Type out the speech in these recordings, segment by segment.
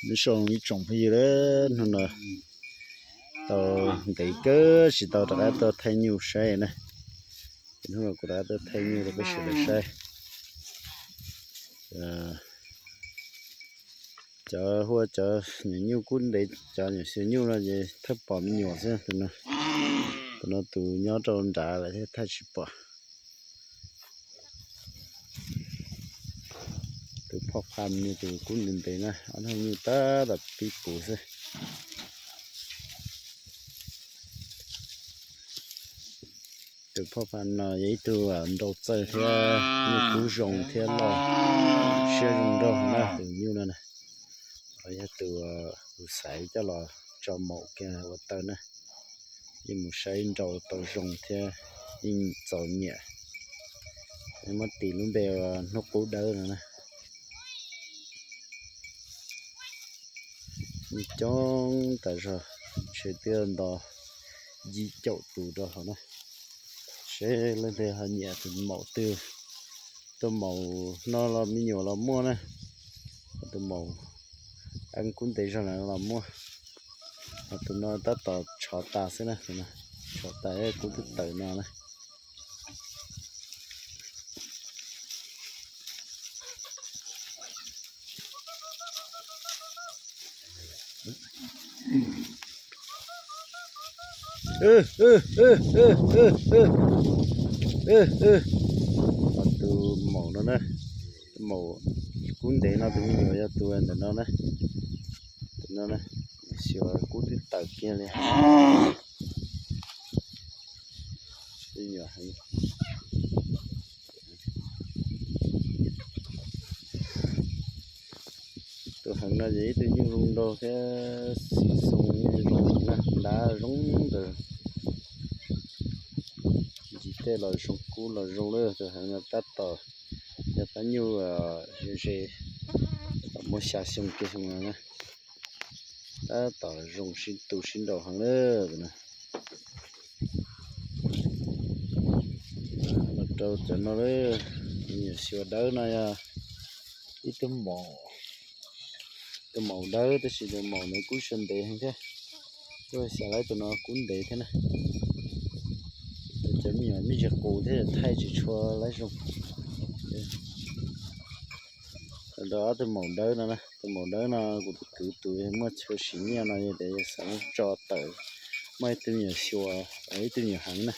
Nyob zoo ib tsoom phooj ywg, hnub no tau ntev kawg tsis tau rov qab tuaj thaij nyuj saib na. Hnub no kuv rov qab tuaj thaij nyuj rau peb sawv daws saib. Cov huaj cov nyuam nyuj kub ntev, cov nyuam xyuas nyuj no ces thawj pom me nyuam xwb. Tus no tus nyob rau nrad lawm thiab thaij tsis pom. Tus phoj pha me nyuam tus kub ntev ntev na, ob hnub nyuj tab tom pib puv xwb. Tus phoj pha no yog ib tug nrau txawj thiab nyuj kub zoo thiab loj siab zoo nraug na tus nyuj no na. Yog tus kuv xaiv coj los tso maum kiag ua taw na. Yeej mus saib nrau tau zoo thiab yeej txaus nyiam. Muab tis lub npe ua hnub qub dawb no na. Coob tas zog, ntshe twb nto yim caum tus rau hauv na. Seb leej twg ho nyiam tus maum twg, tus maum no los me nyuam los muaj na, tus maum eeb kub ntev zog los muaj. Tus no tab tom tshov tas xwb na, tshov tas kub twb tawm no na. Tus maum no na, tus maum kub ntev no tus me nyuam yog tus ntawm no na. Tus no na, xyuas kub twb tawm kiag li. Tus heev no ces ib tug nyuj zoo nraug thiab xim xoo zoo na, ntab zoo ntawd. Ntsis tej los zoo kub los zoo lawm, tus heev no tab tom yog pab nyuj ze, tom muaj xya xyoo kiag xyoo no na. Tab tom zoo sib tu sib nraus heev lawm no. Los rau cov no lawm, me nyuam xyuas dawb no yog ib tug maum, tus maum dawb tab sis tus maum no kub xyuas ntev heev thiab. Kuj xav laib tus no kub ntev thiab na. Cov me nyuam me ntsis qus thiab thaij tsis tshua laib zoo. Rau ob tug maum dawb no na, tus maum dawb no kuv tus kwv tus muaj txhua siv nyiaj no yog tias yog xav muab tso tawm, muaj ib tug me nyuam xyuas, ib tug me nyuam heev na.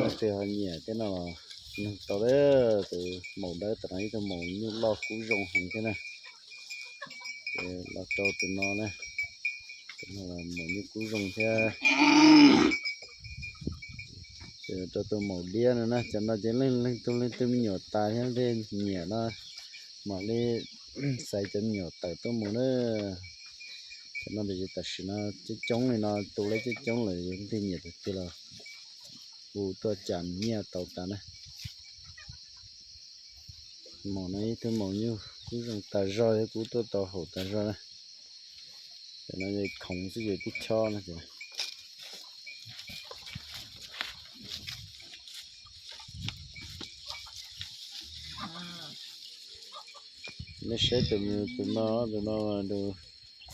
Leej twg ho nyiam tej no los nug tau lawm, tus maum dawb tom no ib tug maum nyuj loj kub zoo heev thiab na. Los rau tus no na, tus no maum nyuj kub zoo thiab. Rau tus maum diab no na, cov no ces leej leej tug leej tug me nyuam tas thiab, leej twg nyiam no mam li xaiv cov me nyuam tawm tuaj mus na. Cov no ces tam sim no coob coob li no, tu lawm coob coob lawm, leej twg nyiam tus twg los hu tuaj cas nyiaj tau tas na. Maum no ib tug maum nyuj kub zoo tas zog thiab kub tuaj tau haum tas zog na. Cov no khoov xwb ces tib chob no ces. Nej saib tus, tus no, tus no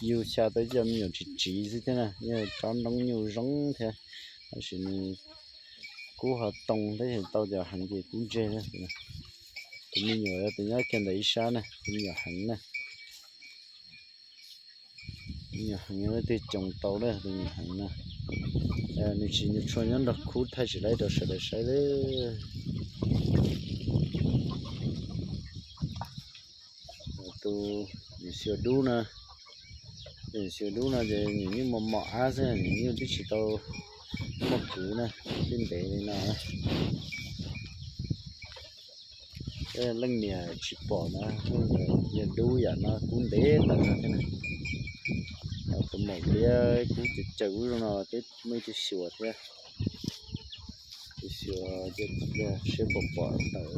yug xya tau ib co me nyuam tsiv tsiv xwb thiab na, yog tsob noob nyuj zoo thiab, tab sis nws kub ho too tab sis tau cov heev ces kub ntseg na. Tus me nyuam yog tus nyob kiag ntawm ib sab na, tus me nyuam heev na. Me nyuam heev leej twg coob tau na, tus me nyuam heev na. Nws tsis nyuam tshua nyob nrog khub, thaij tsis laib rau sawv daws saib li. Tus nyuam xyuas dub no, nyuam xyuas dub no ces nyuam nyuj mos mos ab xwb, nyuam nyuj twb tsis tau muaj kwv na, twb ntev li no. Leej niam tsis pom no, yog dub yam no kub ntev tas no thiab na. Tus maum liab kub cawv cawv ub zoo no twb muaj ib tug xyuas thiab. Tus xyuas seb puas pom tawm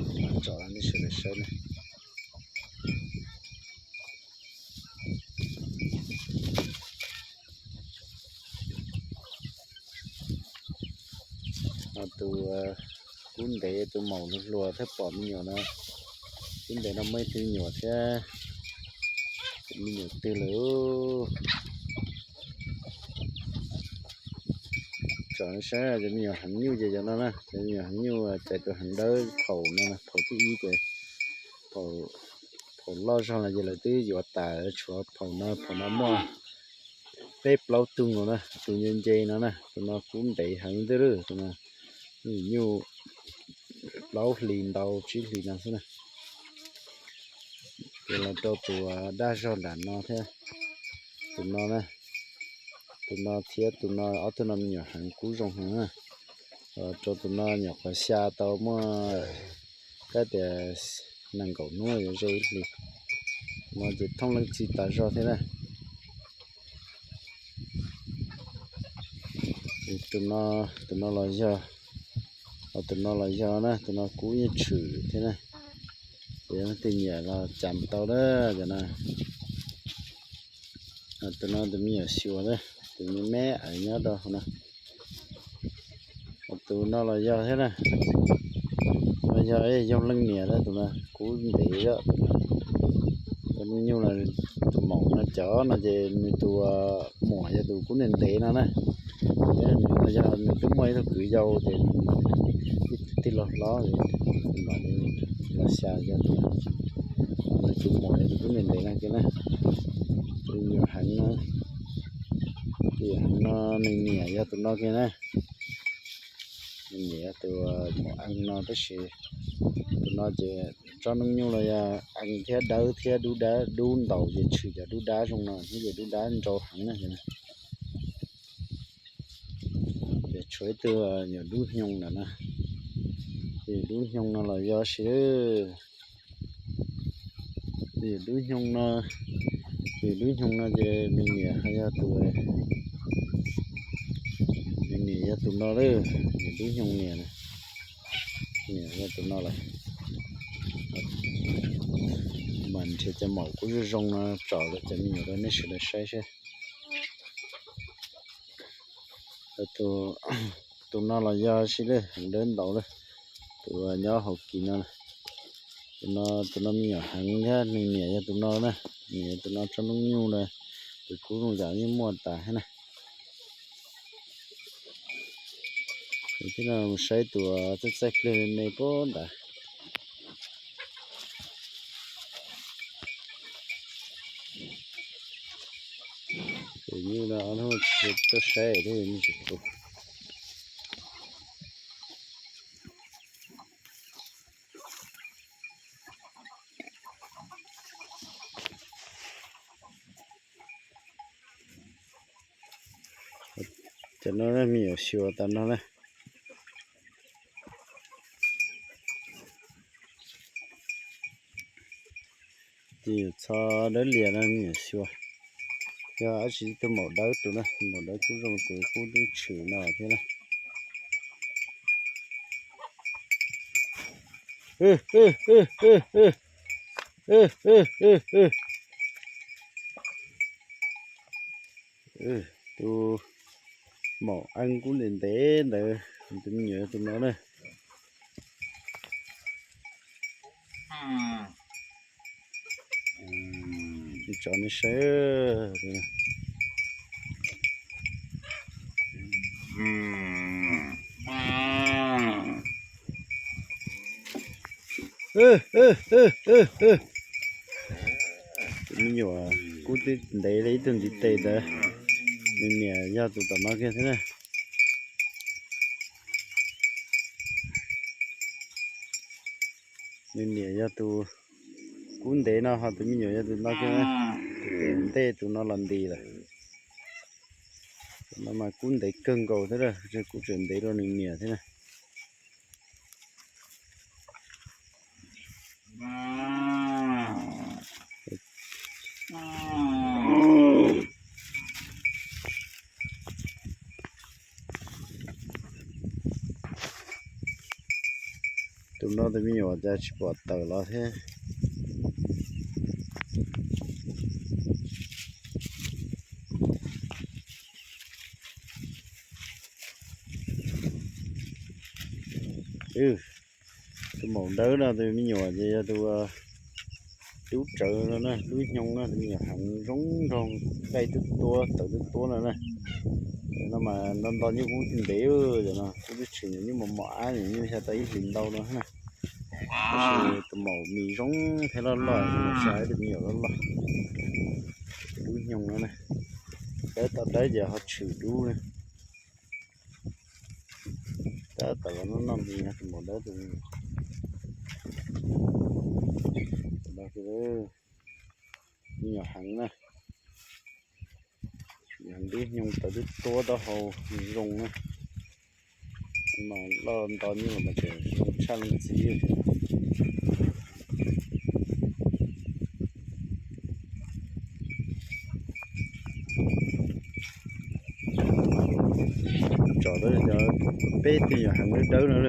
tso nej sawv daws saib na. Tus kub ntev tus maum hluas thiab pom me nyuam no. Tib ntev no muaj ib tug me nyuam thiab, me nyuam twg lawm. Tsom saib cov me nyuam heev nyuj ces cov no na, cov me nyuam heev nyuj ces tus heev dawb phaum no, phaum thib ib ces phaum loj zog los ces lawv twb yuav tas, tshuav phaum no, phaum no muaj peb plaub tug no na, tus nce nce no na, tus no kub ntev heev twb lawm, tus no nyuj plaub hlis ntau tsib hlis no xwb na. Ces los rau tus daj zog nram no thiab, tus no na, tus no thiab tus no ob tug no me nyuam heev kub zoo heev na. Rau tus no nyuam qhuav xya tau muaj kab tias nees nkaum hnub yuav ze ib hlis, no ces thooj leej txiv tas zog thiab na. Tus no, tus no los yog, tus no los yog na, tus no kub yeej tshwm thiab na. Ces leej twg nyiam los cas tau na, cov no. Tus no tus me nyuam xyuas na, tus me me nyob rau hauv no. Tus no los yog thiab na, no yog yoog leej niam na, tus no kub ntev zog. Tus me nyuj no, tus maum no cov no ces nws tus muam yog tus kub ntev ntev no na. Nws yog nws twb muaj ib tug kwv yau ces ib tug tij laug hlob los xya yog tus, nws tus muam yog tus kub ntev ntev no kiag na. Tus nyuam heev no, tus nyuam heev no nws niam yog tus no kiag na. Nws niam yog tus maum ees no tab sis tus no ces tsob noob nyuj los yog ees thiab dawb thiab dub dab dub ntaus ces tshwm cov dub dab zoo no thiab ces dub dab ntsau heev na. Ces tshuav ib tug nyuam dub hnyoo ntawm no, tus dub hnyoo no los yog si, tus dub hnyoo no, tus dub hnyoo no ces nws niam yog tus, nws niam yog tus no lawm, nws dub hnyoo niam, niam yog tus no lawm. Mas nrhiav cov maum kub zoo zoo no tsom rau cov me nyuam rau nej sawv daws saib seb. Tus no los yog si lawm, heev dawb ntaus lawm. Tus nyob hauv kis no, tus no, tus no me nyuam heev thiab, nws niam yog tus no na, niam yog tus no tsob noob nyuj na, tus kub zoo yam yeej muaj tas thiab na. Thiab no mus saib tus txaij txaij pliag me me puag ntawd. Tus nyuj no ob hnub tsis tuaj saib thiab, nyuj tsis tu. Cov no me nyuam xyuas tas no na. Ces yus txho dawb lias no me nyuam xyuas. Yog dab tsi tus maum dawb tus na, maum dawb kub zoo tus kub twb tshwm no thiab na. Tus maum eeb kub ntev ntev ntawd, tus me nyuam tus no na. Tso nej saib. Tus me nyuam kub twb ntev li ib tug ntiv tes ntawd, nws niam yog tus tom no kiag thiab na. Nws niam yog tus kub ntev no, ho tus me nyuam yog tus no kiag, tus ntej tus no los nti lawm. Tus no mas kub ntev kawg nkaus thiab, kub tseem ntev dua nws niam thiab na. Tus no tus me nyuam cas tsis pom tawm los thiab. Tus maum dawb no tus me nyuam ces yog tus Dub tsawv no na, dub hnyoo na, tus me nyuam heev zoo nraug, nqaij twb tuab, tawv twb tuab no na. No mas nto nto nyuj kub ntev, no kuv twb tshwm nyuam nyuj mos mos ab, nyuam nyuj xya tau ib hlis ntau no na. Tab sis tus maum mis zoo thiab loj loj, xya ib tus me nyuam loj loj. Dub hnyoo no na, dawb tau dawb ces ho tshwm dub na. Dawb tau los noj noj mis, tus maum dawb tus me nyuam. Me nyuam heev na, heev dub hnyoo, tawv twb tuab, taub hau zoo na. Mas loj nto nyuj los mas tseem zoo tshaj leej txiv. Tsom peb tug me nyuam heev dawb dawb no.